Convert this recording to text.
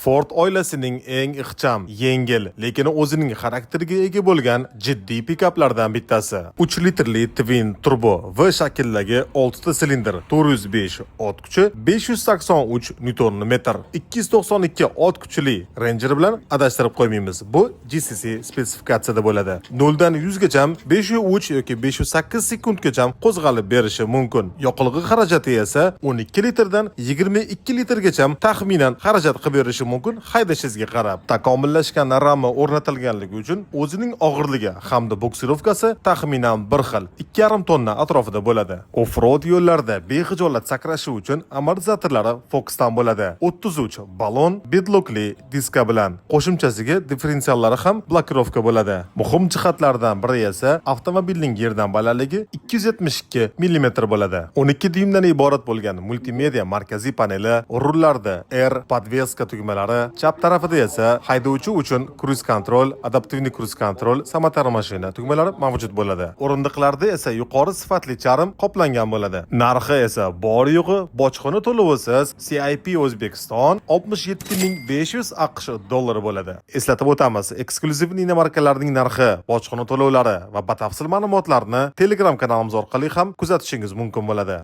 Ford oilasining eng ixcham, yengil, lekin o'zining xarakteriga ega bo'lgan jiddiy pikaplardan bittasi. 3 litrli twin turbo V shaklidagi 6 ta silindr, 405 ot kuchi, 583 newton metr, 292 ot kuchli Ranger bilan adashtirib qo'ymaymiz. Bu GCC spesifikatsiyada bo'ladi. 0 dan 100 gacha 503 yoki 508 sekundgacha qo'zg'alib berishi mumkin. Yoqilg'i xarajati esa 12 litrdan 22 litrgacha taxminan xarajat qilib berishi mumkin haydashingizga qarab. Takomillashgan rama o'rnatilganligi uchun o'zining og'irligi hamda буксировка si taxminan bir xil 2,5 tonna atrofida bo'ladi. Off-road yo'llarda bexijolat sakrashi uchun amortizatorlari Fox'dan bo'ladi. 33 balon beadlockli diska bilan. Qo'shimchasiga differensiallari ham блокировка bo'ladi. Muhim jihatlardan biri esa avtomobilning yerdan balandligi 272 mm bo'ladi. 12 dyuymdan iborat bo'lgan multimedia markaziy paneli, rullarda R, подвеска tugmalari, chap tarafida esa haydovchi uchun круиз контроль, адаптивный круиз контроль, самоторможение tugmalari mavjud bo'ladi. O'rindiqlarda esa yuqori sifatli charm qoplangan bo'ladi. Narxi esa bor yo'g'i bojxona to'lovisiz CIP O'zbekiston 67 500 AQSh dollari bo'ladi. Eslatib o'tamiz, eksklyuziv inomarkalarning narxi, bojxona to'lovlari va batafsil ma'lumotlarni Telegram kanalimiz orqali ham kuzatishingiz mumkin bo'ladi.